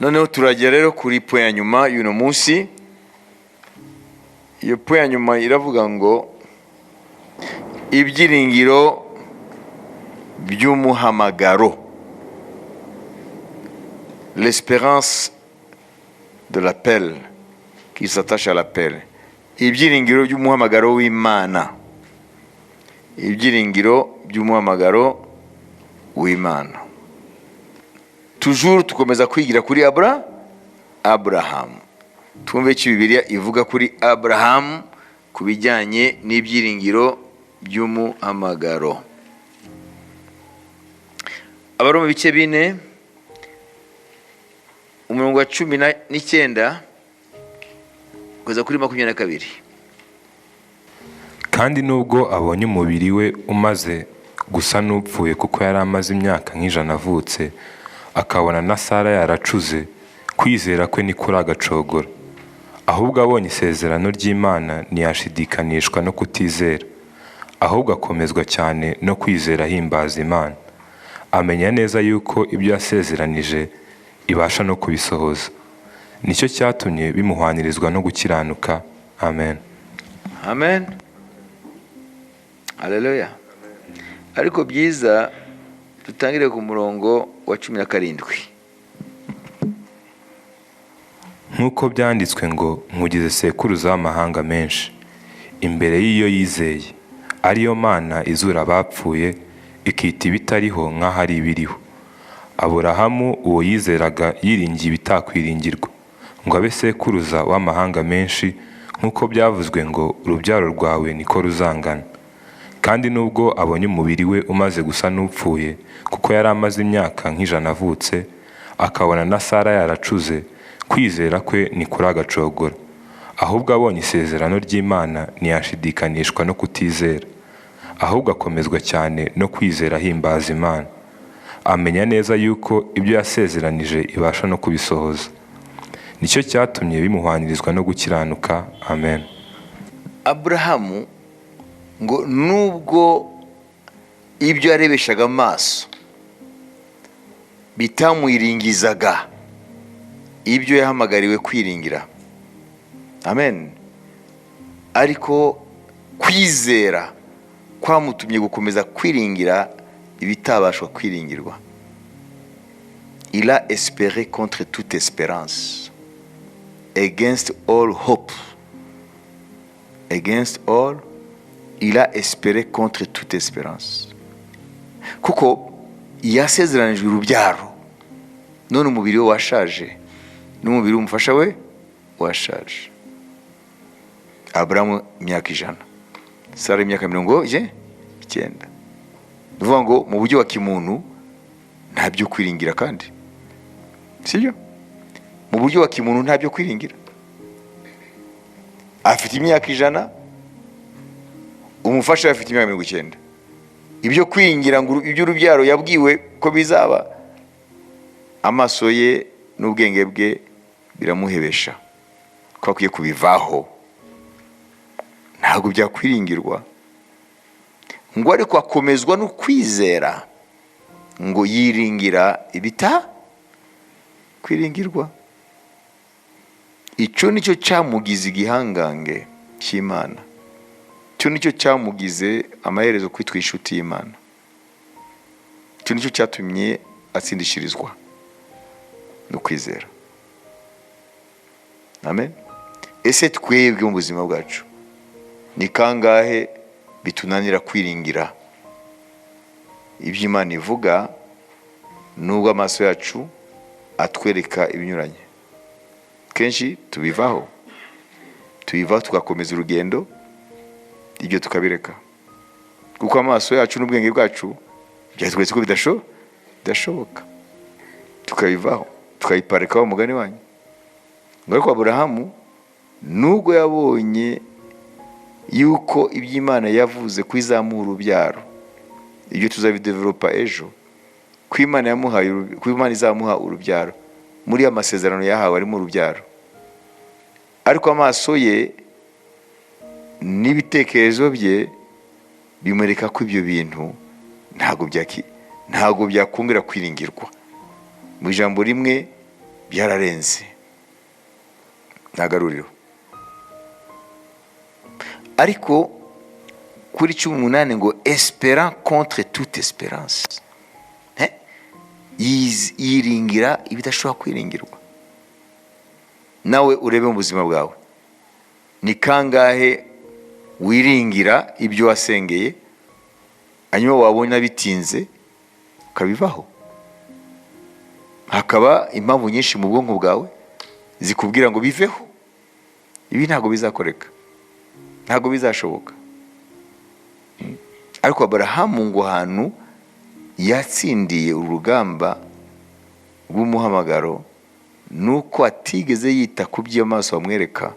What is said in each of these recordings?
Noneho turagera rero kuri point ya nyuma y'uno munsi. Iyo point ya nyuma iravuga ngo ibyiringiro by'umuhamagaro, l'espérance de l'appel qui s'attache à l'appel, ibyiringiro by'umuhamagaro w'Imana, ibyiringiro by'umuhamagaro w'Imana. Toujours tukomeza kwigira kuri Aburahamu. Twumve icyo Bibiliya ivuga kuri Aburahamu ku bijyanye n'ibyiringiro by'umuhamagaro. Abaroma ibice 4, umurongo wa 19 kugeza kuri 22. Kandi nubwo abonye umubiri we umaze gusa n'upfuye, kuko yari amaze imyaka nk'100 avutse, akabona na Sara yaracuze, kwizera kwe ntikuragacogora. Ahubwo abonye isezerano ry'Imana, ntiyashidikanishwa no kutizera, ahubwo akomezwa cyane no kwizera ahimbaza Imana, amenya neza yuko ibyo yasezeranije ibasha no kubisohoza. Nicyo cyatumye bimuhwanirizwa no gukiranuka. Amen. Amen, haleluya. Ariko byiza dutangire ku murongo wa 17. Nk'uko byanditswe ngo: "Nkugize sekuruza w'amahanga menshi," imbere y'iyo yizeye, ariyo Mana izura abapfuye, ikita ibitariho nk'aho ari ibiriho. Aburahamu uwo yizeraga yiringiye ibitakwiringirwa, ngo abe sekuruza w'amahanga menshi, nk'uko byavuzwe ngo: "Urubyaro rwawe niko ruzangana." Kandi nubwo abonye umubiri we umaze gusa n'upfuye, kuko yari amaze imyaka nk'100 avutse, akabona na Sara yaracuze, kwizera kwe ntikuragacogora. Ahubwo abonye isezerano ry'Imana, ntiyashidikanishwa no kutizera, ahubwo akomezwa cyane no kwizera ahimbaza Imana, amenya neza yuko ibyo yasezeranije ibasha no kubisohoza. Nicyo cyatumye bimuhwanirizwa no gukiranuka. Amen. Aburahamu ngo nubwo ibyo yarebeshaga amaso bitamwiringizaga ibyo yahamagariwe kwiringira, amen, ariko kwizera kwamutumye gukomeza kwiringira ibitabashwa kwiringirwa. Il a espéré contre toute espérance, against all hope, against all, il a espéré contre toute espérance, kuko yasezeranijwe urubyaro, none umubiri we washaje n'umubiri w'umufasha we washaje. Aburahamu imyaka 100, Sara imyaka 90. Ni ukuvuga ngo mu buryo wa kimuntu nta byo kwiringira, kandi sibyo, mu buryo wa kimuntu nta byo kwiringira. Afite imyaka 100, umufasha we afite imyaka 90. Ibyo kwiringira ngo iby'urubyaro yabwiwe ko bizaba, amaso ye n'ubwenge bwe biramuhebesha ko akwiye kubivaho, ntabwo byakwiringirwa. Ngo ariko akomezwa no kwizera, ngo yiringira ibita kwiringirwa. Icyo nicyo cyamugize igihangange cy'Imana, icyo nicyo cyamugize amaherezo kwitwa inshuti y'Imana, icyo nicyo cyatumye atsindishirizwa no kwizera. Amen. Ese twebwe mu buzima bwacu ni kangahe bitunanira kwiringira ibyo Imana ivuga, nubwo amaso yacu atwereka ibinyuranye? Kenshi tubivaho, tubivaho tugakomeza urugendo, ibyo tukabireka, kuko amaso yacu n'ubwenge bwacu byatweretse ko bidashoboka, tukabivaho, tukabiparikaho umugani wanyu. Ngo ariko Aburahamu, nubwo yabonye yuko iby'Imana yavuze ko izamuha urubyaro, ibyo tuzabidevelopa ejo, ko Imana yamuhaye, ko Imana izamuha urubyaro, muri ya masezerano yahawe arimo urubyaro, ariko amaso ye n'ibitekerezo bye bimwereka ko ibyo bintu ntabwo byakongera kwiringirwa. Mu ijambo rimwe, Byararenze, nta garuriro. Ariko kuri 18 ngo "espérant contre toute espérance". Eh? Yiringira ibidashobora kwiringirwa. Nawe urebe mu buzima bwawe, ni kangahe wiringira ibyo wasengeye, hanyuma wabona bitinze ukabivaho, hakaba impamvu nyinshi mu bwonko bwawe zikubwira ngo biveho, ibi ntabwo bizakoreka, ntabwo bizashoboka. Ariko Aburahamu ngo ahantu yatsindiye urugamba rw'umuhamagaro ni uko atigeze yita ku byo amaso bamwereka,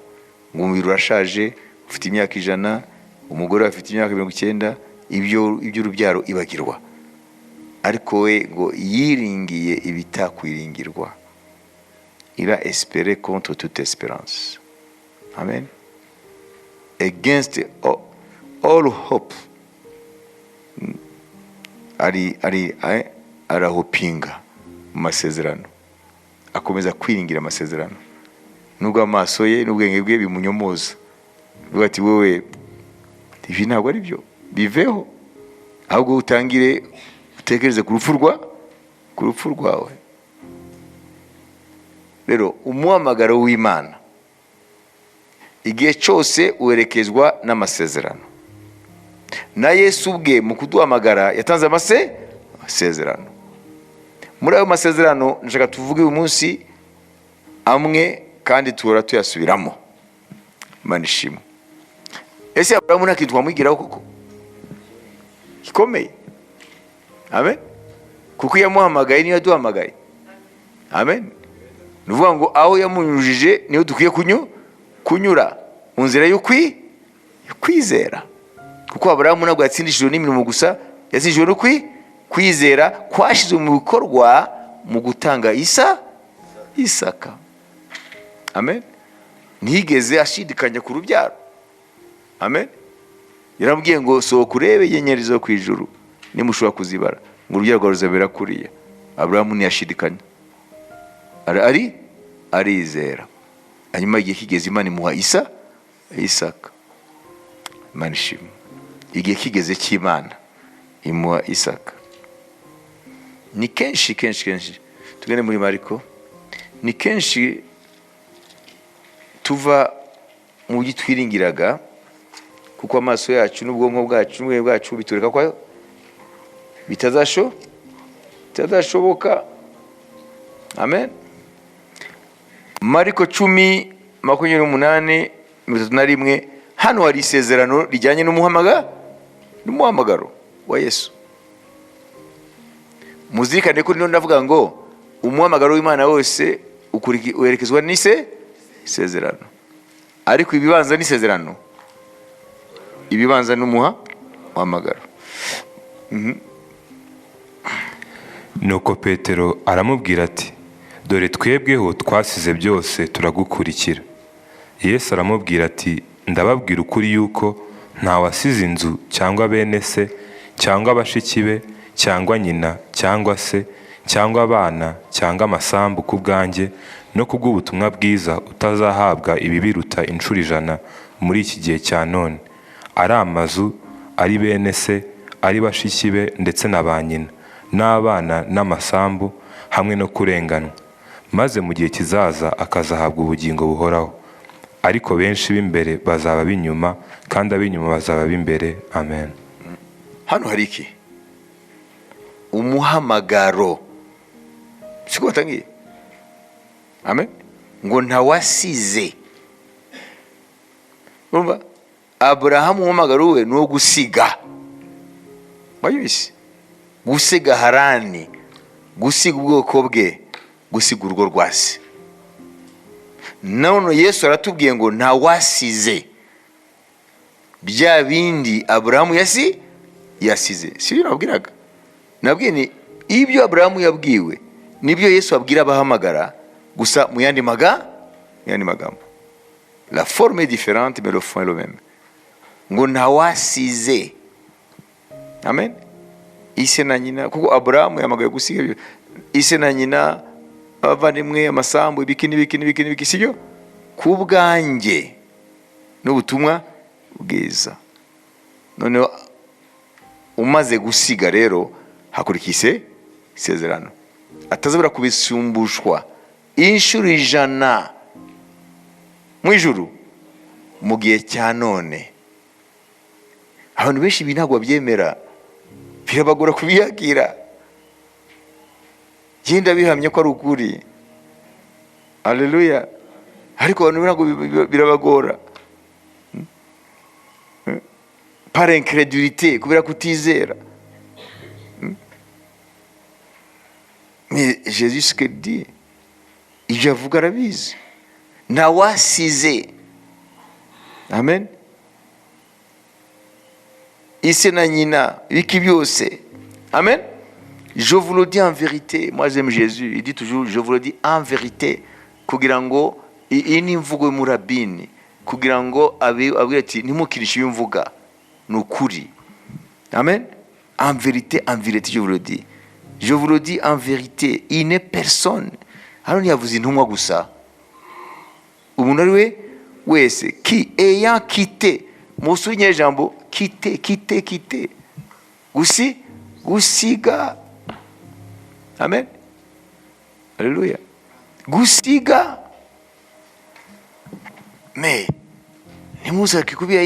ngo umubiri urashaje, ufite imyaka 100, umugore we afite imyaka 90, ibyo iby'urubyaro ibagirwa. Ariko we ngo yiringiye ibitakwiringirwa. Il a espéré contre toute espérance, amen, against all hope. Ari arahopinga mu masezerano, akomeza kwiringira amasezerano nubwo amaso ye n'ubwenge bwe bimunyomoza, bivuga ati: "Wowe, ibi ntabwo ari byo, biveho, ahubwo utangire utekereze ku rupfu rwawe." Rero umuhamagaro w'Imana igihe cyose werekezwa n'amasezerano. Na Yesu ubwe mu kuduhamagara yatanze amasezerano. Muri ayo masezerano ndashaka tuvuge uyu munsi amwe, kandi tuhora tuyasubiramo. Imana ishimwe. Ese Aburahamu nta kintu twamwigiraho koko gikomeye? Amen. Kuko iyo yamuhamagaye niyo yaduhamagaye. Amen. Ni ukuvuga ngo aho yamunyujije niho dukwiye kunyura mu nzira yo kwizera, kuko Aburahamu ntabwo yatsindishijwe n'imirimo gusa, yatsindishijwe no kwizera kwashyizwe mu bikorwa mu gutanga Isaka. Amen. Ntiyigeze ashidikanya ku rubyaro. Amen. Yarabwiye ngo: "Sohoka urebe inyenyeri zo ku ijuru nimushobora kuzibara," ngo urubyaro rwawe ruzabera kuriya. Aburahamu ntiyashidikanya, arizera. Hanyuma igihe kigeze Imana imuha Isaka. Imana ishimwe. Igihe kigeze cy'Imana imuha Isaka. Ni kenshi, kenshi, kenshi. Tugende muri Mariko. Ni kenshi tuva mu byo twiringiraga, kuko amaso yacu n'ubwonko bwacu n'ubwenge bwacu bitureka ko bitazashoboka. Amen. Mariko 10, 28, 31. Hano hari isezerano rijyanye n'umuhamagaro wa Yesu. Muzirikane ko niyo ndavuga ngo umuhamagaro w'Imana wose werekezwa n'ise isezerano, ariko ibibanza n'isezerano, ibibanza n'umuha muhamagaro. Nuko Petero aramubwira ati: "Dore twebweho twasize byose turagukurikira." Yesu aramubwira ati: "Ndababwira ukuri yuko ntawasize inzu cyangwa bene se cyangwa bashiki be cyangwa nyina cyangwa se cyangwa abana cyangwa amasambu ku bwanjye no ku bw'ubutumwa bwiza utazahabwa ibibiruta inshuro 100 muri iki gihe cya none, ari amazu, ari bene se, ari bashiki be ndetse na ba nyina n'abana n'amasambu hamwe no kurenganwa, maze mu gihe kizaza akazahabwa ubugingo buhoraho. Ariko benshi b'imbere bazaba ab'inyuma, kandi ab'inyuma bazaba ab'imbere." Amen. Hano hari iki? Umuhamagaro, siko batangiye? Amen. Ngo ntawasize. Urumva Aburahamu, umuhamagaro we ni uwo gusiga. Wabyumvise? Gusiga Harani, gusiga ubwoko bwe, gusiga urugo rwa se. None Yesu aratubwiye ngo ntawasize bya bindi Aburahamu yasize. Si byo nabwiraga? Nabwiye ni ibyo Aburahamu yabwiwe nibyo Yesu abwira abahamagara, gusa mu yandi magambo. La forme est différente, mais le fond est le même. Ngo ntawasize, amen, ise na nyina, kuko Aburahamu yamagaye gusiga ise na nyina. Abavandimwe, amasambu, ibiki n'ibiki n'ibiki n'ibiki, sibyo? Ku bwanjye n'ubutumwa bwiza. Noneho umaze gusiga rero, hakurikiye isezerano atazabura kubisumbushwa inshuro 100 mu ijuru mu gihe cya none. Abantu benshi ibi ntabwo babyemera, birabagora kubiyakira. Genda bihamya ko ari ukuri, aleluya! Ariko abantu ntabwo birabagora par incrédulité, kubera kutizera. Mais Jésus, ce qu'il dit, ibyo avuga arabizi, ntawasize, amen, ise na nyina, ibiki byose, amen. Je vous le dis en vérité. Moi, j'aime Jésus, il dit toujours: "Je vous le dis en vérité", kugira ngo iyi ni imvugo y'umurabini, kugira ngo abwire ati: "Ntimukirishe iyo mvuga, ni ukuri." Amen. En vérité, en vérité, je vous le dis, je vous le dis en vérité, il n'est personne. Hano ntiyavuze intumwa gusa, umuntu ari we wese, qui ayant quitté, musi w'inyejambo quitter, quitter, quitter, gusi, gusiga, amen, haleluya, gusiga. Mais ntimuzake kubira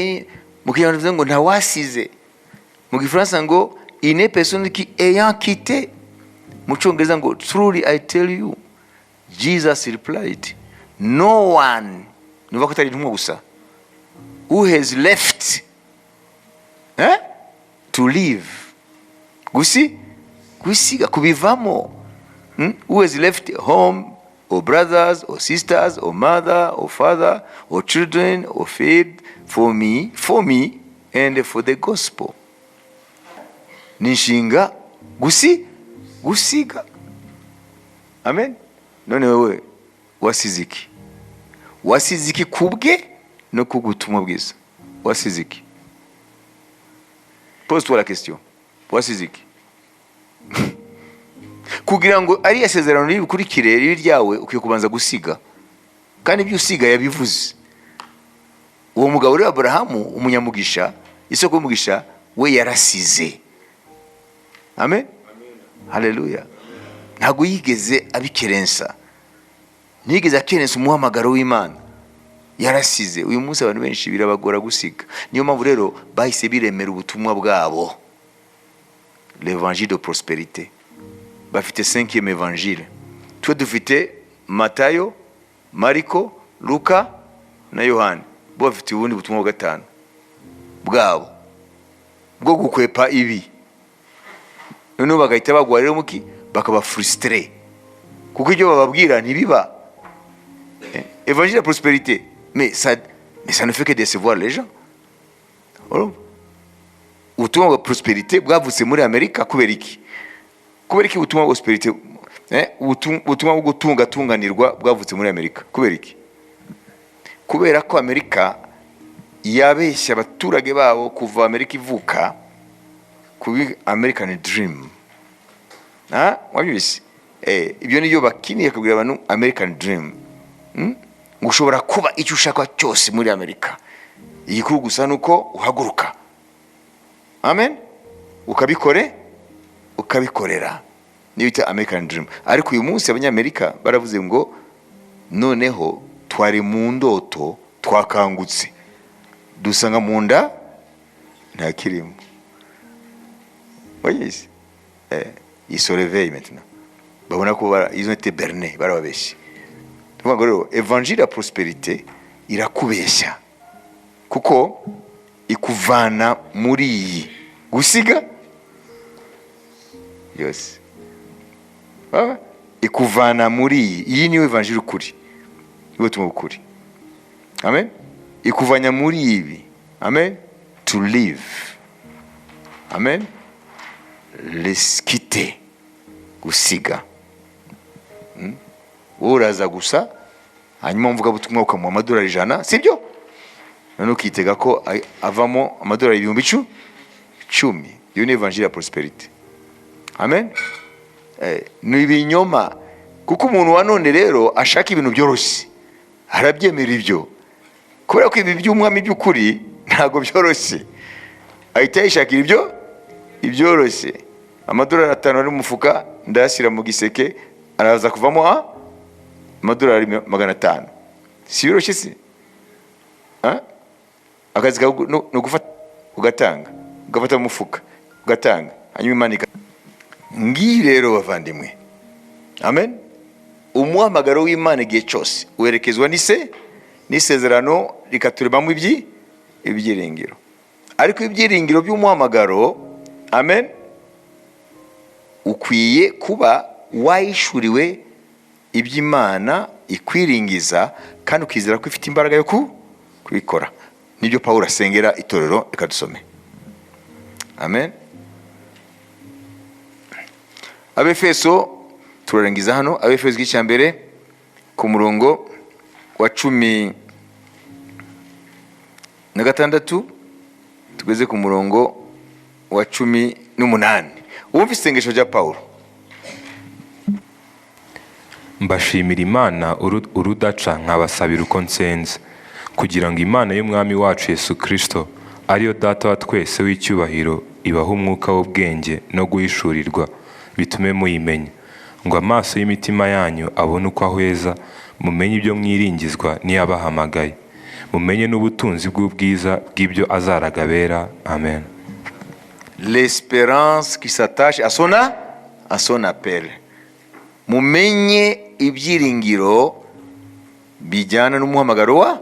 mu Kinyarwanda bivuze ngo ntawasize, mu Gifaransa ngo il n'est personne qui ayant quitté, mu Cyongereza ngo truly I tell you. Jesus replied, no one, nuva ko atari intumwa gusa, who has left, eh? To leave, gusi, gusiga, kubivamo, Who has left home or brothers or sisters or mother or father or children or field for me and for the gospel. Ni inshinga gusi, gusiga, amen. None wowe wasize iki? Wasize iki kubwe no kubw'ubutumwa bwiza? Wasize iki? Pose toi la question: wasize iki kugira ngo ariya sezerano ribikurikire ribe ryawe? Ukwiye kubanza gusiga, kandi ibyo usiga yabivuze. Uwo mugabo rero, Aburahamu umunyamugisha, isoko y'umugisha, we yarasize, amen, haleluya. Ntabwo yigeze abikerensa, ntiyigeze akerensa umuhamagaro w'Imana, yarasize. Uyu munsi abantu benshi birabagora gusiga. Niyo mpamvu rero bahise biremera ubutumwa bwabo, l'évangile de prospérité. Bafite cinquième évangile. Twe dufite Matayo, Mariko, Luka na Yohani. Bo bafite ubundi butumwa bwa gatanu bwabo bwo gukwepa ibi. Noneho bagahita bagwa rero muki, bakaba frustrés kuko ibyo bababwira ntibiba. Évangile de prospérité, mais ça ne fait que décevoir les gens. Urumva? Ubutumwa bwa prospérité bwavutse muri Amerika kubera iki? Kubera iki ubutumwa bwa prospérité, ubutumwa bwo gutungatunganirwa bwavutse muri Amerika? Kubera iki? Kubera ko Amerika yabeshya abaturage babo kuva Amerika ivuka kubi American Dream. Ah, wabyumvise? Ibyo nibyo bakiniye, akabwira abantu American Dream, Ngo ushobora kuba icyo ushaka cyose muri Amerika, igikuru gusa ni uko uhaguruka, amen, ukabikore, ukabikorera. Niyo bita American Dream. Ariko uyu munsi Abanyamerika baravuze ngo noneho twari mu ndoto, twakangutse dusanga mu nda nta kirimo. Voyez, ils se réveillent maintenant, babona ko ils ont été bernés, barababeshye. Tuvuga ngo rero évangile ya prospérité irakubeshya kuko ikuvana muri iyi gusiga yose. Ah, ikuvana muri iyi. Iyi niyo évangile ukuri, niyo butumwa bukuri, amen. Ikuvanya muri ibi, amen, to live, amen, les quitter, gusiga. Wowe uraza gusa, hanyuma umuvugabutumwa ukamuha amadolari 100, sibyo? None ukitega ko avamo amadolari ibihumbi 10. Iyo ni évangile ya prospérité, amen. Ni ibinyoma. Kuko umuntu wa none rero ashaka ibintu byoroshye, arabyemera ibyo, kubera ko ibi by'umwami by'ukuri ntabwo byoroshye, ahita yishakira ibyo ibyoroshye. Amadolari 5 ari mu mufuka ndayashyira mu giseke, araza kuvamo amadolari 500. Si byoroshye se? Akazi kawe ni ugufata ugatanga, ugafata mu mufuka ugatanga, hanyuma Imana ngiyi rero bavandimwe, amen. Umuhamagaro w'Imana igihe cyose werekezwa n'isezerano rikaturemamo ibyiringiro. Ariko ibyiringiro by'umuhamagaro, amen, ukwiye kuba wahishuriwe iby'Imana ikwiringiza, kandi ukizera ko ifite imbaraga yo kubikora. Nibyo Pawulo asengera itorero. Reka dusome, amen. Abefeso, turarangiza hano. Abefeso igice cya mbere ku murongo wa 16 tugeze ku murongo wa 18. Wumva isengesho rya Pawulo. Mbashimira Imana urudaca, nkabasabira uko nsenze, kugira ngo Imana y'Umwami wacu Yesu Kristo, ariyo Data wa twese w'icyubahiro, ibahe umwuka w'ubwenge no guhishurirwa, bitume muyimenya, ngo amaso y'imitima yanyu abone uko ahweza, mumenye ibyo mwiringizwa n'iyabahamagaye, mumenye n'ubutunzi bw'ubwiza bw'ibyo azaraga abera. Amen. L'espérance qui s'attache à son appel. Mumenye ibyiringiro bijyana n'umuhamagaro wa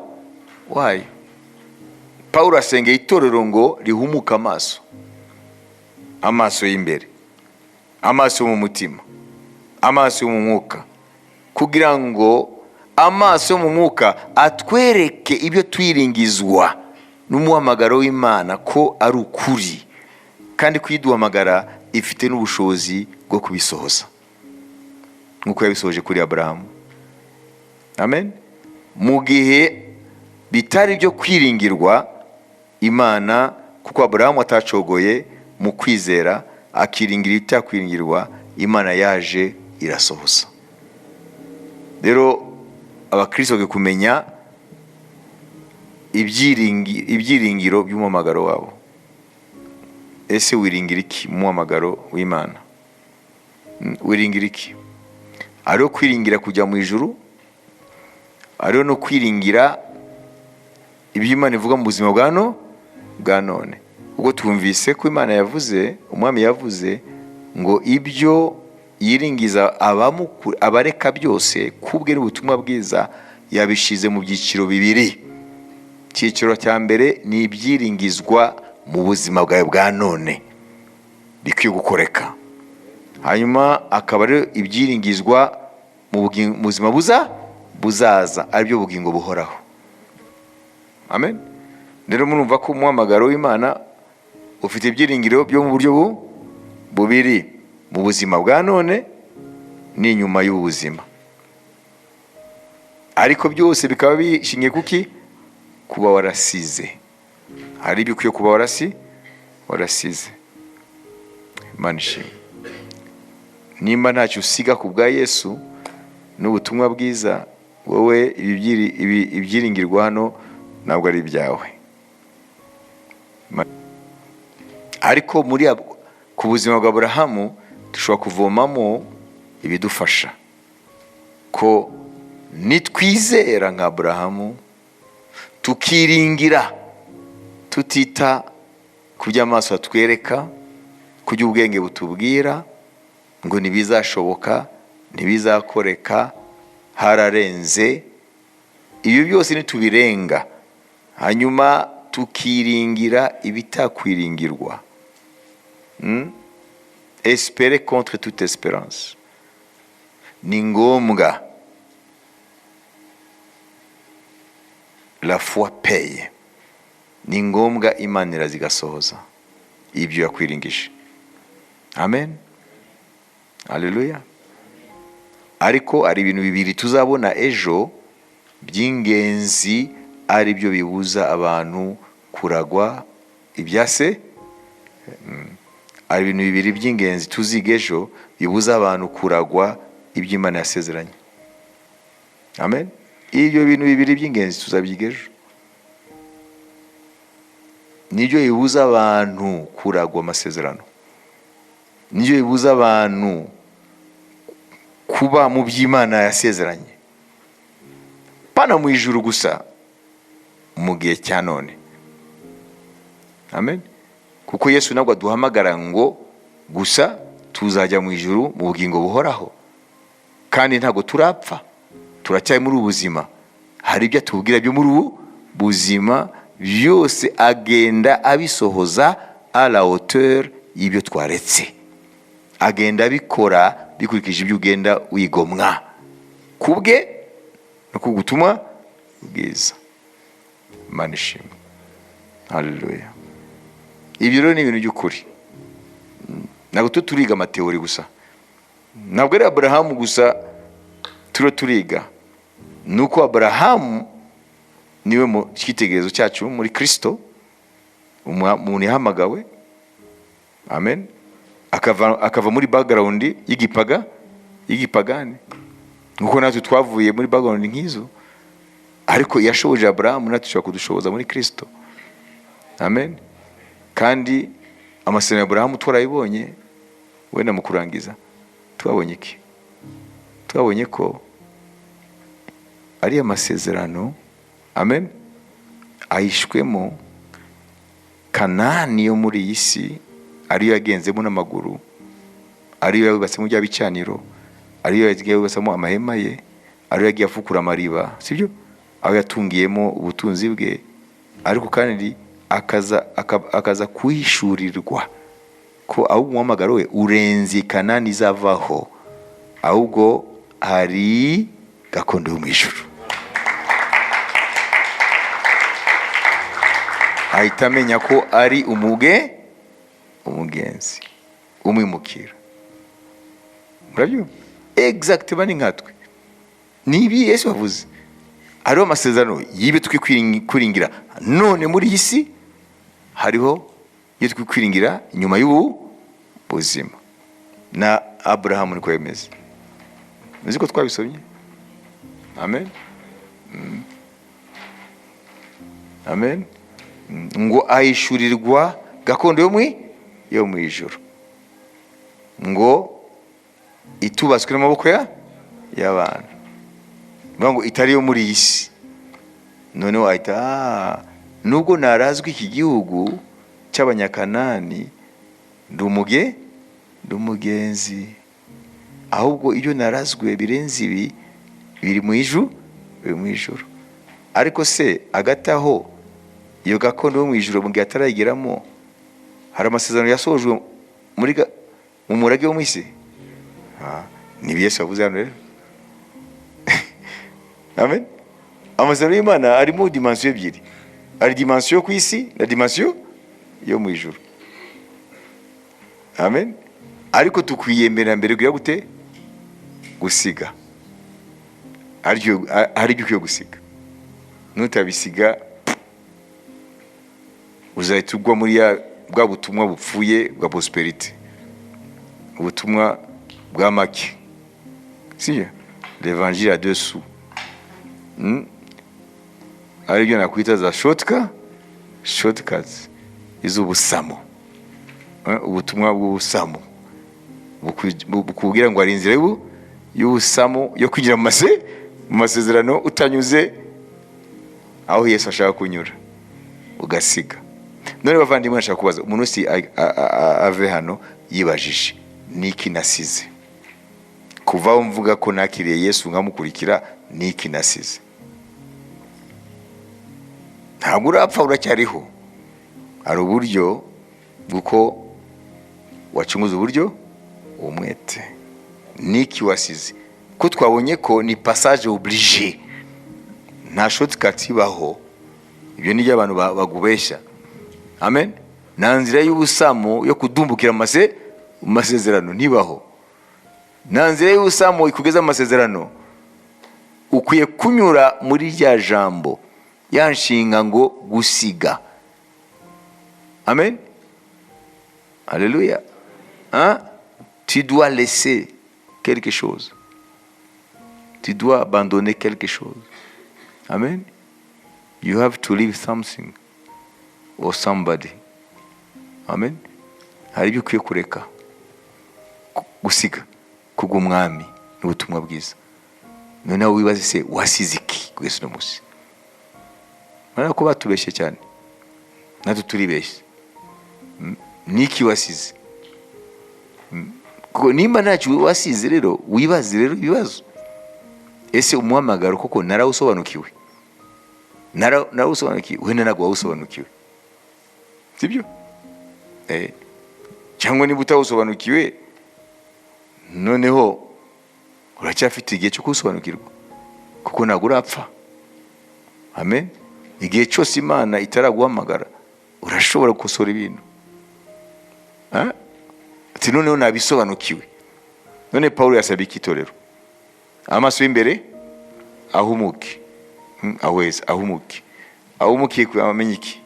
wayo. Pawulo asengeye itorero ngo rihumuke amaso, amaso y'imbere, amaso yo mu mutima, amaso yo mu mwuka, kugira ngo amaso yo mu mwuka atwereke ibyo twiringizwa n'umuhamagaro w'Imana ko ari ukuri, kandi kuyiduhamagara ifite n'ubushobozi bwo kubisohoza nk'uko yabisohoje kuri Aburahamu. Amen. Mu gihe bitari ibyo kwiringirwa, Imana, kuko Aburahamu atacogoye mu kwizera akiringira ibitakwiringirwa, Imana yaje irasohoza. Rero abakristo bakwiye kumenya ibyiringiro by'umuhamagaro wabo. Ese wiringira iki mu muhamagaro w'Imana? Wiringira iki? Hariho kwiringira kujya mu ijuru, hariho no kwiringira ibyo Imana ivuga mu buzima bwa no bwa none. Ubwo twumvise ko Imana yavuze, umwami yavuze ngo ibyo yiringiza abareka byose kubwe n'ubutumwa bwiza, yabishize mu byiciro bibiri. Icyiciro cya mbere ni ibyiringizwa mu buzima bwawe bwa none bikwiye gukoreka, hanyuma akaba ari ibyiringizwa mu buzima buzaza, aribyo bugingo buhoraho. Amen. Rero murumva ko umuhamagaro w'Imana ufite ibyiringiro byo mu buryo bubiri, mu buzima bwa none n'inyuma y'ubuzima, ariko byose bikaba bishingiye kuki? Kuba warasize. Hari ibyo ukwiye kuba warasize. Imana ishimwe. Nimba ntacyo usiga ku bwa Yesu n'ubutumwa bwiza, wowe ibyiringirwa hano ntabwo ari ibyawe. Ariko ku buzima bwa Aburahamu dushobora kuvomamo ibidufasha ko nitwizera nka Aburahamu, tukiringira tutita ku byo amaso atwereka, ku byo ubwenge butubwira ngo ntibizashoboka, ntibizakoreka, hararenze. Ibyo byose nitubirenga, hanyuma tukiringira ibitakwiringirwa. Espérer contre toute espérance. Ni ngombwa. La foi paye. Ni ngombwa, Imana irazigasohoza ibyo yakwiringije. Amen. Haleluya. Ariko hari ibintu bibiri tuzabona ejo by'ingenzi, ari byo bibuza abantu kuragwa ibyase. Hari ibintu bibiri by'ingenzi tuziga ejo bibuza abantu kuragwa ibyo Imana yasezeranye. Amen. Ibyo bintu bibiri by'ingenzi tuzabyiga ejo, nibyo bibuza abantu kuragwa amasezerano, nibyo bibuza abantu kuba mu by'Imana yasezeranye, pana mu ijuru gusa, mu gihe cya none. Amen. Kuko Yesu ntabwo aduhamagara ngo gusa tuzajya mu ijuru mu bugingo buhoraho, kandi ntabwo turapfa, turacyari muri ubu buzima. Hari ibyo atubwira byo muri ubu buzima, byose agenda abisohoza à la hauteur y'ibyo twaretse, agenda abikora bikurikije ibyo ugenda wigomwa kubwe no ku butumwa bwiza. Imana ishimwe, haleluya. Ibyo rero ni ibintu by'ukuri, ntabwo tuba turiga ama théories gusa, ntabwo ari Aburahamu gusa turiho turiga, ni uko Aburahamu niwe mu cyitegererezo cyacu muri Kirisito, umuntu yahamagawe, amen, akava muri background y'igipagani, nkuko natwe twavuye muri background nk'izo, ariko yashoboje Aburahamu, natwe dushobora kudushoboza muri Kirisito. Amen. Kandi amasezerano ya Aburahamu twarayibonye. Wenda mu kurangiza, twabonye iki? Twabonye ko ari amasezerano, amen, ahishwemo Kanani yo muri iyi si, ariyo yagenzemo n'amaguru, ariyo yubatsemo bya bicaniro, ariyo yagiye yubatsemo amahema ye, ariyo yagiye afukura amariba, sibyo, aho yatungiyemo ubutunzi bwe. Ariko kandi akaza kuhishurirwa ko ahubwo umuhamagaro we urenze Kanani izavaho, ahubwo hari gakondo yo mu ijuru. Ahita amenya ko ari umugenzi umwimukira. Murabyumva? Exactement, ni nkatwe, ni ibi Yesu yavuze. Hariho amasezerano y'ibyo twikwiringira none muri iyi si, hariho ibyo twikwiringira nyuma y'ubu buzima. Na Aburahamu niko bimeze. Uzi ko twabisomye? Amen. Amen. Ngo ahishurirwa gakondo yo mu ijuru, ngo itubatswe n'amaboko y'abantu, ngo itari yo muri iyi si. Noneho ahita, nubwo narazwi iki gihugu cy'Abanyakanani, ndi umugenzi, ahubwo ibyo narazwe birenze ibi biri mu ijuru, biri mu ijuru. Ariko se hagati aho iyo gakondo yo mu ijuru, mu gihe atarayigeramo, hari amasezerano yasojwe mu murage wo mu isi? Ni ibi Yesu yavuze hano rero. Amen. Amasezerano y'Imana arimo dimension ebyiri, hari dimension yo ku isi na dimension yo mu ijuru. Amen. Ariko tukwiyemera mbere kugira gute? Gusiga. Hari ibyo ukwiye gusiga, nutabisiga uzahita ugwa muri bwa butumwa bupfuye bwa prosperity, ubutumwa bwa make, sibyo? L'évangile à deux sous, Aribyo nakwita za shortcuts iz'ubusamo, ubutumwa bw'ubusamo bukubwira ngo hari inzira y'ubusamo yo kwinjira mu masezerano utanyuze aho Yesu ashaka kunyura, ugasiga. None bavandimwe, nashaka kubaza umuntu wese ave hano yibajije: niki nasize kuva aho mvuga ko nakiriye Yesu nkamukurikira? Niki nasize? Ntabwo urapfa, uracyariho. Hari uburyo bw'uko wacunguza uburyo umwete. Niki wasize? Ko twabonye ko ni passage obligé, nta shortcut ibaho. Ibyo ni byo abantu bagubeshya. Amen. Nta nzira y'ubusamo yo kudumbukira mu masezerano, ntibaho. Nta nzira y'ubusamo ikugeza mu masezerano. Ukwiye kunyura muri rya jambo, ya nshinga ngo gusiga. Amen, haleluya. Hein? Tu dois laisser quelque chose. Tu dois abandonner quelque chose. Amen. You have to leave something or somebody. Amen. Hari ibyo ukwiye kureka, gusiga kubw'umwami n'ubutumwa bwiza. Noneho wibaze se, wasize iki kugeza uno munsi? Urabona ko batubeshye cyane, natwe turibeshye. Niki wasize? Kuko nimba ntacyo wasize rero, wibaze rero ibibazo: ese umuhamagaro koko narawusobanukiwe? Narawusobanukiwe? Wenda ntabwo wawusobanukiwe, sibyo? Cyangwa niba utawusobanukiwe, noneho uracyafite igihe cyo kuwusobanukirwa, kuko ntabwo urapfa. Amen. Igihe cyose Imana itaraguhamagara, urashobora gukosora ibintu. Ah? Ati noneho nabisobanukiwe. None Pawulo yasabye iki itorero? Amaso y'imbere ahumuke. Ahweze, ahumuke, ahumukiye ku amenye iki?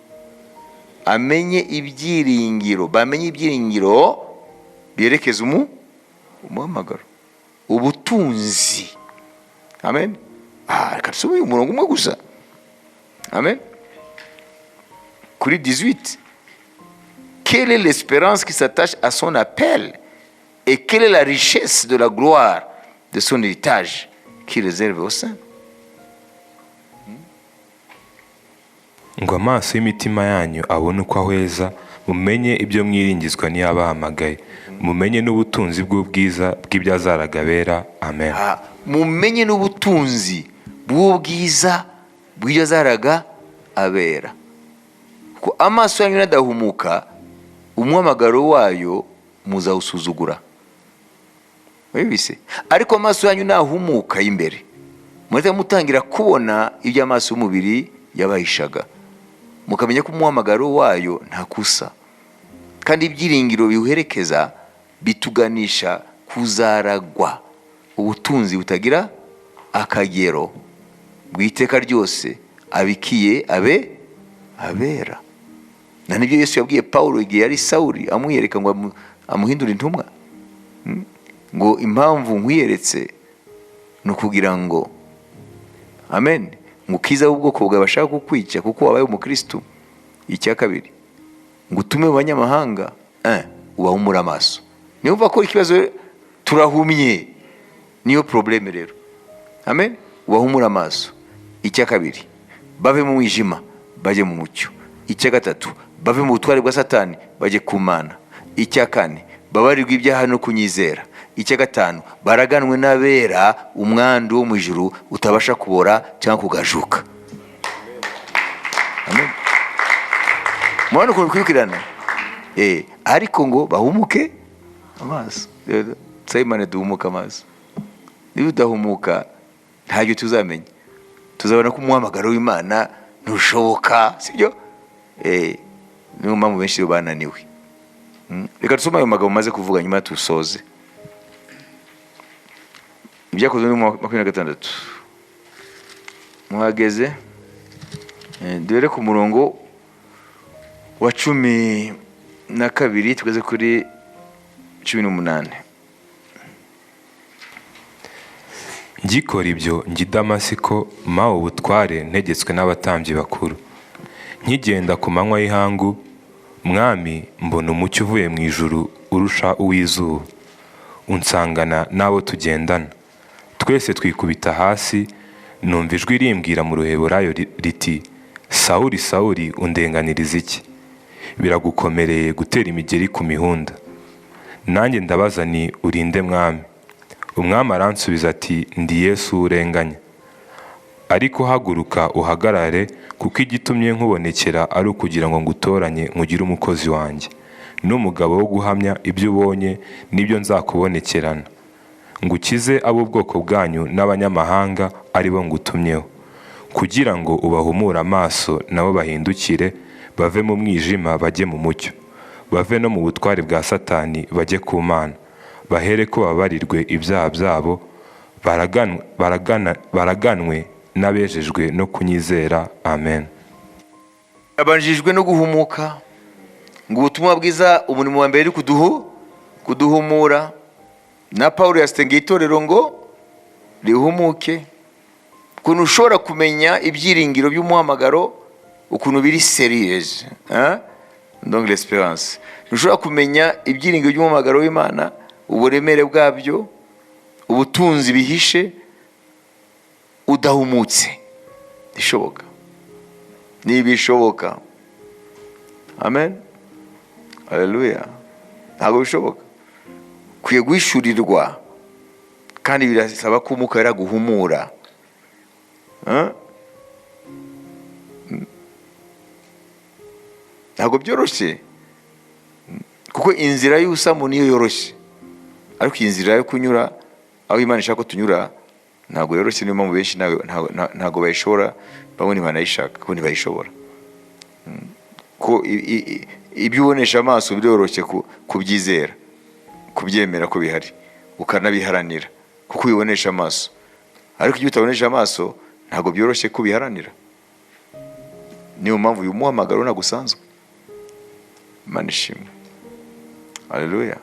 Amenye ibyiringiro, bamenye ibyiringiro byerekeza umuhamagaro, ubutunzi. Amen. Ah, reka dusome uyu murongo umwe gusa. Amen. Kuri 18: quelle est l'espérance qui s'attache à son appel et quelle est la richesse de la gloire de son héritage qu'il réserve aux saints? Ngo amaso y'imitima yanyu abone uko ahweza, mumenye ibyo mwiringizwa n'iyabahamagaye, mumenye n'ubutunzi bw'ubwiza bw'ibyo azaraga abera. Amen. Ah, mumenye n'ubutunzi bw'ubwiza bw'ibyo azaraga abera. Kuko amaso yanyu nadahumuka, umuhamagaro wayo muzawusuzugura. Wabibise? Ariko amaso yanyu nahumuka y'imbere, muhita mutangira kubona ibyo amaso y'umubiri yabahishaga, mukamenya ko umuhamagaro wayo ntakusa, kandi ibyiringiro biwuherekeza bituganisha kuzaragwa ubutunzi butagira akagero bw'iteka ryose abikiye abe abera. Na nibyo Yesu yabwiye Pawulo igihe yari Sawuli, amwiyereka ngo amuhindure intumwa. Ngo impamvu nkwiyeretse ni ukugira ngo, amen, ngo ukize ubwoko bwawe bashaka kukwica kuko wabaye umukristo. Icya kabiri, ngo utume mu banyamahanga, ubahumure amaso. Niyo ko ikibazo turahumye, niyo problème rero. Amen. Ubahumure amaso. Icya kabiri, bave mu mwijima bajye mu mucyo. Icya gatatu, bave mu butware bwa Satani bajye ku Mana. Icya kane, babarirwe ibyaha no kunyizera. Icya gatanu, baraganwe n'abera umwandu wo mu ijuru utabasha kubora cyangwa kugajuka. Amen. Murabona ukuntu bikurikirana? Ariko ngo bahumuke amaso. Rero Simon, duhumuke amaso. Niba udahumuka, ntacyo tuzamenya. Tuzabona ko umuhamagaro w'Imana ntushoboka, sibyo? Niyo mpamvu benshi bananiwe. Reka dusome ayo magambo maze kuvuga, nyuma tusoze. Ibyakozwe muri 26, muhageze? Duhere ku murongo wa 12 tugeze kuri 18. Ngikora ibyo, njya i Damasiko mpawe ubutware ntegetswe n'abatambyi bakuru. Nkigenda ku manywa y'ihangu, mwami, mbona umucyo uvuye mu ijuru urusha uw'izuba, unsangana n'abo tugendana. Twese twikubita hasi, numva ijwi rimbwira mu Ruheburayo riti: 'Sawuli, Sawuli, undenganiriza iki? Biragukomereye gutera imigeri ku mihunda.' Nanjye ndabaza ni: 'Urinde, mwami?' Umwami aransubiza ati: 'Ndi Yesu urenganya. Ariko haguruka uhagarare, kuko igitumye nkubonekera ari ukugira ngo ngutoranye nkugire umukozi wanjye n'umugabo wo guhamya ibyo ubonye n'ibyo nzakubonekerana, ngukize ab'ubwoko bwanyu n'abanyamahanga ari bo ngutumyeho, kugira ngo ubahumure amaso nabo bahindukire bave mu mwijima bajye mu mucyo, bave no mu butware bwa Satani bajye ku Mana, bahere ko bababarirwe ibyaha byabo, baraganwe n'abejejwe no kunyizera. Amen." Abanjijwe no guhumuka. Ngo ubutumwa bwiza, umurimo wa mbere uri kuduhumura. Na Pawulo yasengeye itorero ngo Rihumuke. Ukuntu ushobora kumenya ibyiringiro by'umuhamagaro, ukuntu biri sérieuse, hein? Donc l'espérance, ntushobora kumenya ibyiringiro by'umuhamagaro w'Imana, uburemere bwabyo, ubutunzi bihishe, udahumutse. Bishoboka, ntibishoboka. Amen, haleluya. Ntabwo bishoboka. Ukwiye guhishurirwa, kandi birasaba ko Umwuka Wera guhumura. Hein? Ntabwo byoroshye, kuko inzira y'ubusamu niyo yoroshye, ariko inzira yo kunyura aho Imana ishaka ko tunyura ntabwo yoroshye. Niyo mpamvu benshi ntabwo bayishobora, bamwe ntibanayishaka kuko ntibayishobora. Ko ibyo ubonesha amaso biroroshye kubyizera, kubyemera ko bihari, ukanabiharanira kuko ubibonesha amaso, ariko ibyo utabonesha amaso ntabwo byoroshye kubiharanira. Niyo mpamvu uyu muhamagaro ntabwo usanzwe. Imana ishimwe, haleluya,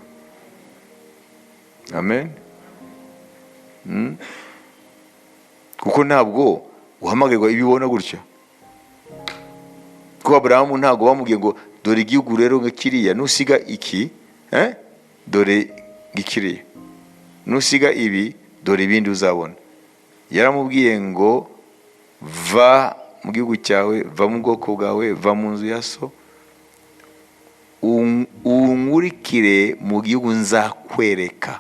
amen. Kuko ntabwo uhamagarirwa ibyo ubona gutya, kuko Aburahamu ntabwo bamubwiye ngo dore igihugu rero nka kiriya, nusiga iki, dore ngikiriya, nusiga ibi, dore ibindi uzabona. Yaramubwiye ngo va mu gihugu cyawe, va mu bwoko bwawe, va mu nzu ya so, unkurikire mu gihugu nzakwereka.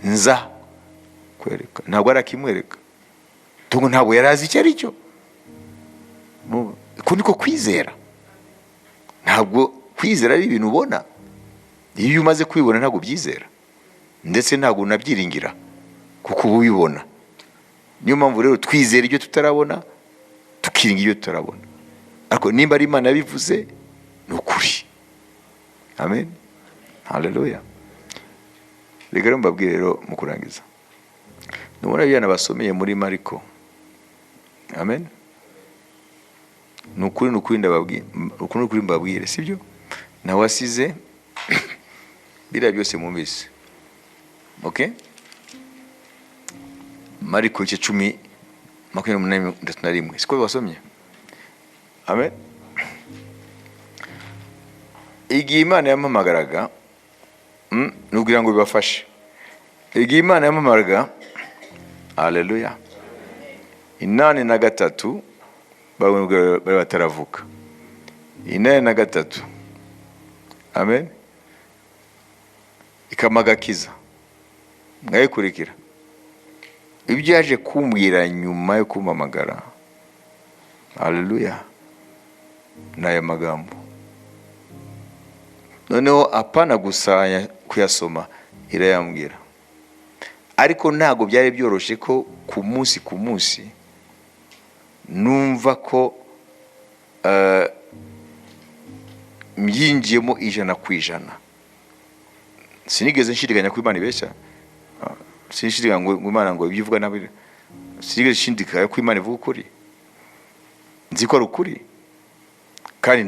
Nza kwereka, ntabwo arakimwereka, tungo ntabwo yari azi icyo ari cyo. Uko niko kwizera. Ntabwo kwizera ari ibintu ubona. Iyo umaze kwibona ntabwo ubyizera, ndetse ntabwo unabyiringira kuko uba ubibona. Niyo mpamvu rero twizera ibyo tutarabona, tukiringira ibyo tutarabona, ariko nimba ari Imana yabivuze, ni ukuri. Amen, haleluya. Reka rero mbabwire rero mu kurangiza, nubona biriya nabasomeye muri Mariko. Amen. Ni ukuri, ni ukuri ndababwira, ukuri, ni ukuri mbabwire, sibyo? Nawe wasize biriya byose mwumvise. Okay, Mariko igice 10, 28, 31, siko basomye? Amen. Igihe Imana yampamagaraga, ni ukugira ngo bibafashe, igihe Imana yampamagaraga, haleluya, 83, bamwe bari bataravuka, 83, amen, ikampa agakiza nkayikurikira, ibyo yaje kumbwira nyuma yo kumpamagara, haleluya, ni aya magambo. Noneho apana gusa kuyasoma, irayambwira, ariko ntabwo byari byoroshye ko ku munsi ku munsi numva ko mbyinjiyemo 100%. Sinigeze nshidikanya ko Imana ibeshya. Sinshidikanya ngo Imana ngo ibyo ivuga nabi. Sinigeze nshidikanya ko Imana ivuga ukuri. Nzi ko ari ukuri kandi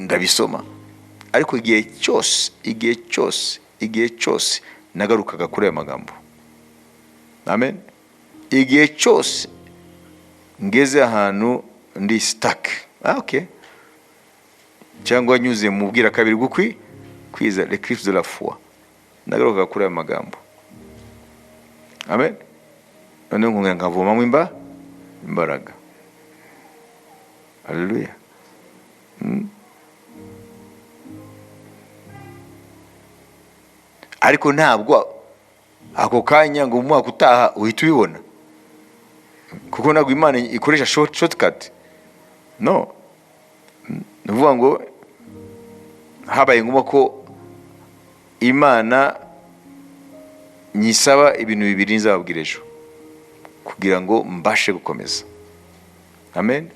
ndabisoma, ariko igihe cyose, igihe cyose, igihe cyose nagarukaga kuri aya magambo. Amen. Igihe cyose ngeze ahantu ndi stuck, okay, cyangwa nyuze mu bwira kabiri gukwi kwiza, l'éclipse de la foi, nagarukaga kuri aya magambo. Amen. Noneho nkongera nkavomamo imbaraga. Haleluya. Ariko ntabwo ako kanya ngo mu mwaka utaha uhita ubibona, kuko ntabwo Imana ikoresha shortcut. No ni ukuvuga ngo habaye ngombwa ko Imana nyisaba ibintu bibiri nzababwira ejo kugira ngo mbashe gukomeza. Amen.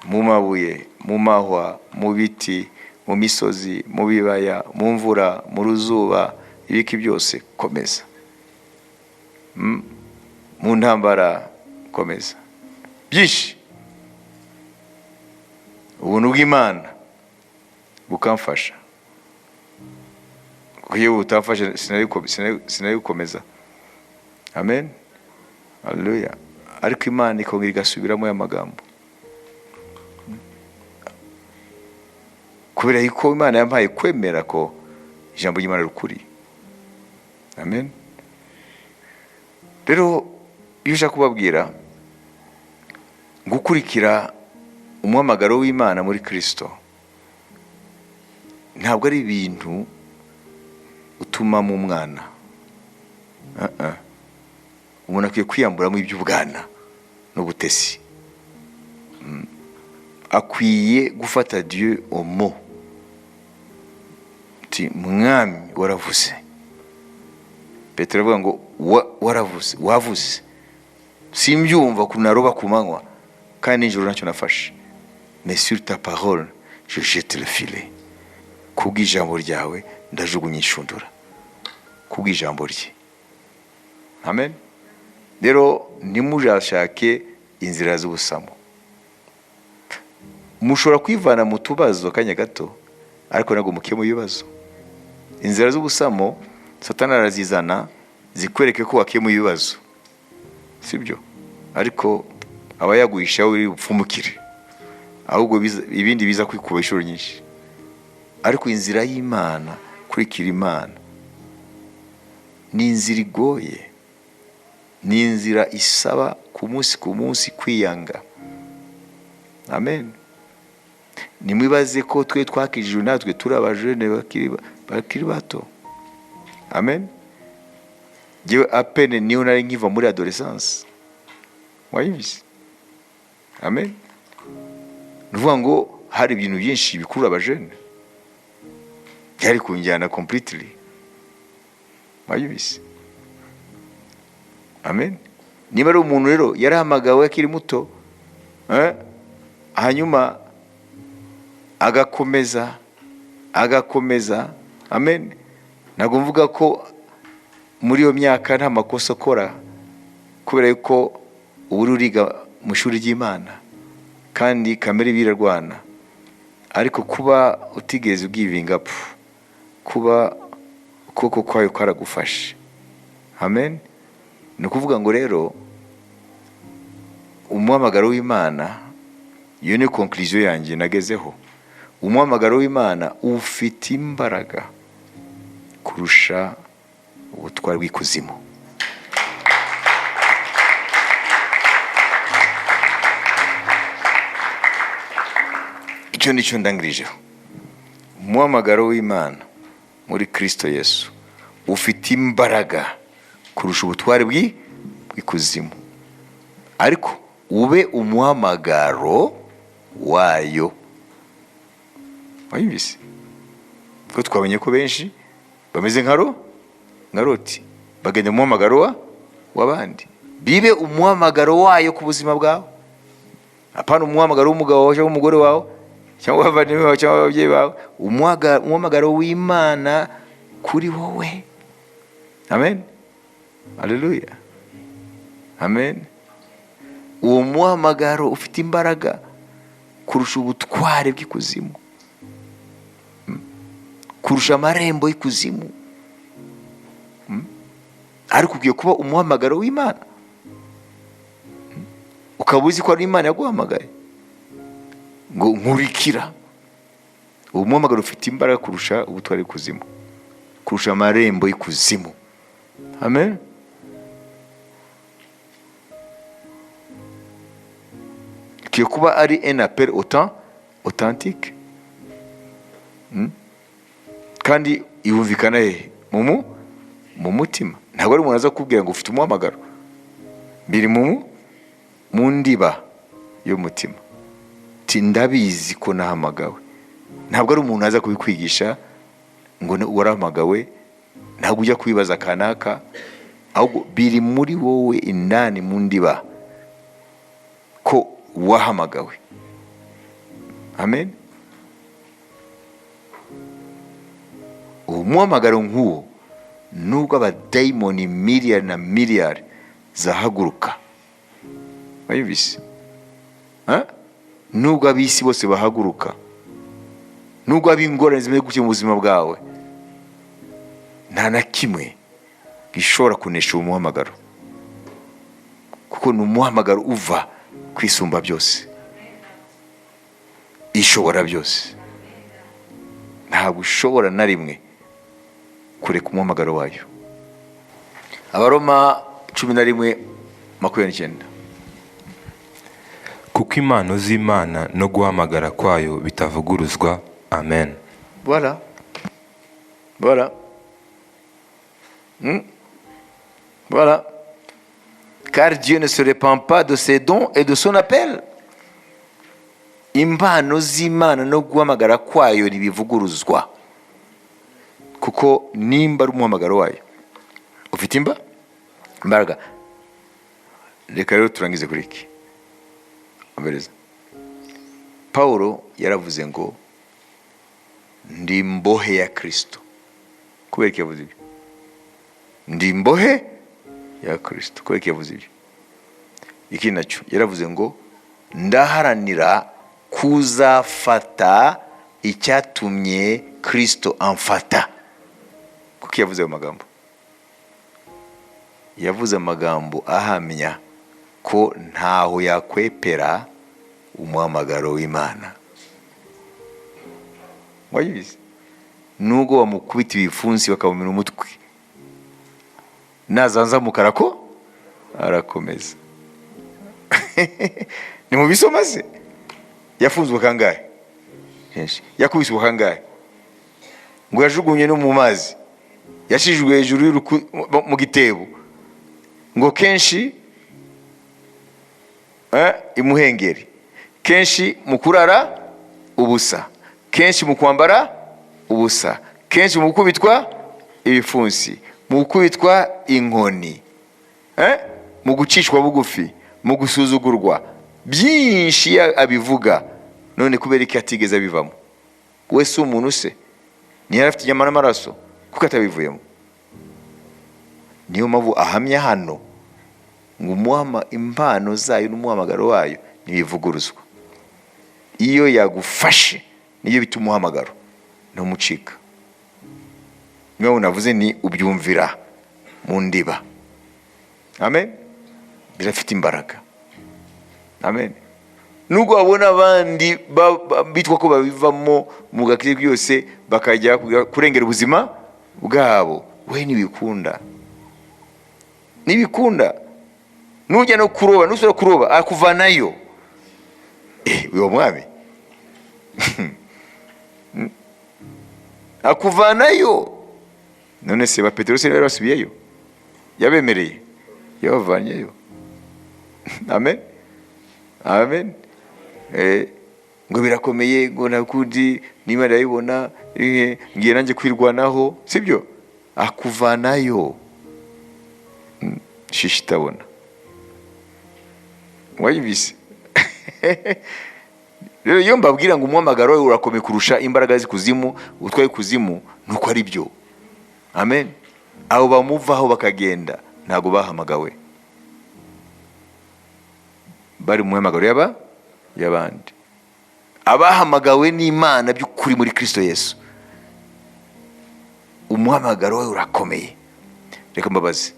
Mu mabuye, mu mahwa, mu biti, mu misozi, mu bibaya, mu mvura, mu ruzuba, ibiki byose, komeza. Mu ntambara, komeza. Byinshi, ubuntu bw'Imana bukamfasha, kuko iyo butamfashe sinari gukomeza. Amen. Haleluya. Ariko Imana ikongera igasubiramo aya magambo, kubera yuko Imana yampaye kwemera ko ijambo ry'Imana ari ukuri. Amen. Rero iyo ushaka kubabwira gukurikira umuhamagaro w'Imana muri Kristo, ntabwo ari ibintu utuma mu mwana. Umuntu akwiye kwiyamburamo iby'ubwana n'ubutesi. Akwiye gufata Dieu au mot. Ati mwami waravuze. Petero avuga ngo waravuze, wavuze. Simbyumva kunaroba ku manywa kandi nijoro ntacyo nafashe. Mais sur ta parole je jette le filet. Kubw'ijambo ryawe ndajugunya inshundura. Kubw'ijambo rye. Amen. Rero ntimuzashake inzira z'ubusamo. Mushobora kwivana mu tubazo akanya gato, ariko ntabwo mukemura ibibazo. Inzira z'ubusamo Satani arazizana zikwereke ko wakemuye ibibazo, sibyo? Ariko aba yaguhisha uri bupfumukire, ahubwo ibindi biza kwikuba inshuro nyinshi. Ariko inzira y'Imana, kurikira Imana, ni inzira igoye, ni inzira isaba ku munsi ku munsi kwiyanga. Amen. Nimwibaze ko twe twakijijwe natwe turi abajene bakiri bato. Amen. Jewe apene niyo nari nkiva muri adolescence. Wayibise? Amen. Nuvuga ngo hari ibintu byinshi bikurura abajene, byari kunjyana completely. Wayibise? Amen. Niba ari umuntu rero yarahamagawe akiri muto, hanyuma agakomeza. Amen. Ntabwo mvuga ko muri iyo myaka nta makosa akora, kubera yuko uba uri uriga mu ishuri ry'Imana kandi kamere birarwana. Ariko kuba utigeze ugivinga up, kuba ukuboko kwayo karagufashe. Amen. Ni ukuvuga ngo rero umuhamagaro w'Imana, iyo ni conclusion yanjye nagezeho. Umuhamagaro w'Imana ufite imbaraga kurusha ubutwari bw'ikuzimu. Icyo nicyo ndangirijeho. Umuhamagaro w'Imana muri Kristo Yesu ufite imbaraga kurusha ubutwari bw'ikuzimu. Ariko ube umuhamagaro wayo. Wayibise? Kuko twabonye ko benshi bameze nka Loti, bagenda mu muhamagaro w'abandi. Bibe umuhamagaro wayo ku buzima bwawe, apana umuhamagaro w'umugabo wawe cyangwa umugore wawe cyangwa abavandimwe bawe cyangwa ababyeyi bawe, umuhamagaro w'Imana kuri wowe. Amen. Haleluya. Amen. Uwo muhamagaro ufite imbaraga kurusha ubutware bw'ikuzimu, kurusha amarembo y'ikuzimu. Ariko ugiye kuba umuhamagaro w'Imana, ukaba uzi ko ari Imana yaguhamagaye ngo nkurikira. Uwo muhamagaro ufite imbaraga kurusha ubutware bw'ikuzimu, kurusha amarembo y'ikuzimu. Amen. Ikwiye kuba ari un appel authentique. Kandi yumvikana he? Mu mutima. Ntabwo ari umuntu aza kukubwira ngo ufite umuhamagaro. Biri mu ndiba y'umutima. Ati ndabizi ko nahamagawe. Ntabwo ari umuntu aza kubikwigisha ngo warahamagawe, ntabwo ujya kwibaza kanaka, ahubwo biri muri wowe indani mu ndiba ko wahamagawe. Amen. Uwo muhamagaro nk'uwo, nubwo abadayimoni miliyari na miliyari zahaguruka, wayibise? Nubwo ab'isi bose bahaguruka, nubwo ab'ingorane zimeze gutya mu buzima bwawe, nta na kimwe gishobora kunesha uwo muhamagaro. Kuko ni umuhamagaro uva kwisumba byose, ishobora byose. Ntabwo ushobora na rimwe kureka umuhamagaro wayo. Abaroma 11:29. Kuko impano z'Imana no guhamagara kwayo bitavuguruzwa. Amen. Voilà. Voilà. Voilà. Car Dieu ne se repent pas de ses dons et de son appel. Impano z'Imana no guhamagara kwayo ntibivuguruzwa. Kuko nimba ari umuhamagaro wayo, ufite imbaraga. Reka rero turangize kuri iki. Ambereza. Paulo yaravuze ngo ndi imbohe ya Kristo. Kubera iki yavuze ibyo? Ndi imbohe ya Kristo. Kubera iki yavuze ibyo? Iki nacyo yaravuze ngo ndaharanira kuzafata icyatumye Kristo amfata. Kuko yavuze ayo magambo, yavuze amagambo ahamya ko ntaho yakwepera umuhamagaro w'Imana. Wabizi, nubwo bamukubita ibipfunsi bakamumena umutwe, nazanzamuka arakomeza. Ni mu bisoma se? Yafunzwe kangahe? Henshi. Yakubiswe kangahe? Ngo yajugunye no mu mazi, yashijwe hejuru mu gitebo, ngo kenshi imuhengeri, kenshi mu kurara ubusa, kenshi mu kwambara ubusa, kenshi mu gukubitwa ibipfunsi, mu gukubitwa inkoni, mu gucishwa bugufi, mu gusuzugurwa. Byinshi iyo abivuga. None kubera iki atigeze abivamo? We si umuntu se? Ntiyari afite inyama n'amaraso? Kuko atabivuyemo. Niyo mpamvu ahamya hano ngo umuhama impano zayo n'umuhamagaro wayo ntibivuguruzwa. Iyo yagufashe, niyo bita umuhamagaro, ntumucika. Niyo mpamvu navuze ni ubyumvira mu ndiba. Amen. Birafite imbaraga. Amen. Nubwo wabona abandi bitwa ko babivamo mu gakire byose, bakajya kurengera ubuzima bwabo, we ntibikunda, ntibikunda. Nujya no kuroba, nusubira kuroba akuvanayo. Uwo mwami akuvanayo. None se ba Petero se bari basubiyeyo? Yabemereye, yabavanyeyo. Amen, amen. Ngo birakomeye, ngo ntakundi niba ndabibona, ngiye nanjye kwirwanaho, sibyo? Akuvanayo. Shishi itabona. Wayibise rero. Iyo mbabwira ngo umuhamagaro wawe urakomeye kurusha imbaraga z'ikuzimu, utwaye ikuzimu, nuko ari byo. Amen. Abo bamuvaho bakagenda ntabwo bahamagawe, bari mu muhamagaro y'abandi. Abahamagawe n'Imana by'ukuri muri Kristo Yesu, umuhamagaro we urakomeye. Reka mbabaze,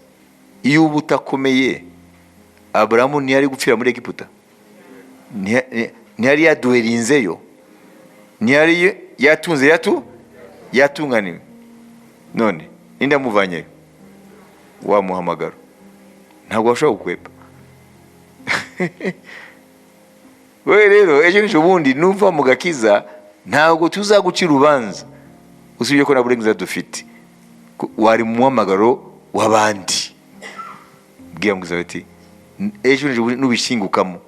iyo uba utakomeye, Aburahamu ntiyari gupfira muri Egiputa? Ntiyari yaduherinzeyo? Ntiyari yatunze yatunganiwe? None ninde amuvanyeyo? Wa muhamagaro ntabwo washobora gukwepa. Wewe rero, ejo n'ejo bundi nuva mu gakiza, ntabwo tuzagucira urubanza, usibye ko nta burenganzira dufite. Wari mu muhamagaro w'abandi. Bwira mugizi wawe ati ejo n'ejo bundi nubishingukamo,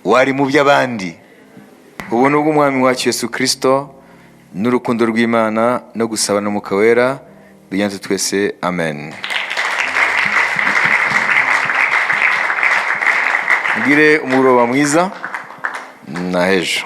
wari mu by'abandi. Ubuntu bw'Umwami wacu Yesu Kristo n'urukundo rw'Imana no gusabana n'Umwuka Wera bijyane twese. Amen. Mugire umugoroba mwiza na hejo.